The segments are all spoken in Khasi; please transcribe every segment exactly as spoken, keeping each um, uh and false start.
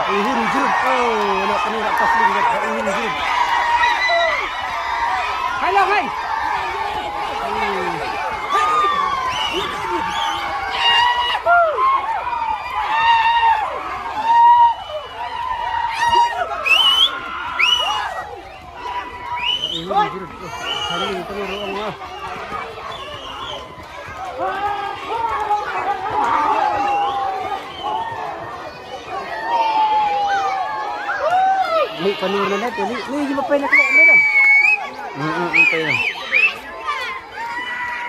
Ihun Jurut. Oh, anak kami nak taslim kat Ihun Jurut. Hai lah, hai. Ihun Jurut. Oh, kami itu orang ah. Ni panur na net ni ni ji mapai na kena ni kan. Hmm hmm hmm.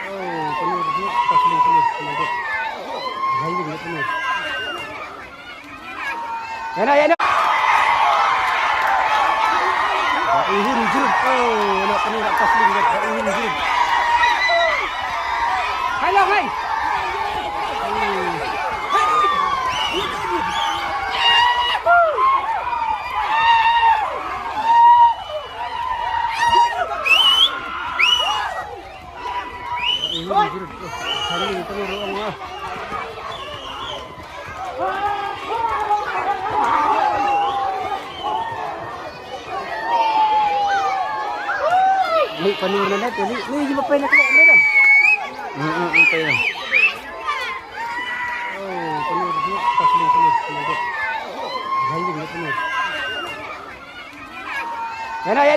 Oh, panur ni pas ni ni ni. Hai ni panur. Yana yana. Ihun Jurut. Oh, anak kami nak taslim kat Ihun Jurut. Hai lah hai. Ni panur na net ni ni ji mapai na kena ni kan. Hmm hmm hmm. Oh, panur ni pas ni panur. Hai ni panur. Yana yana.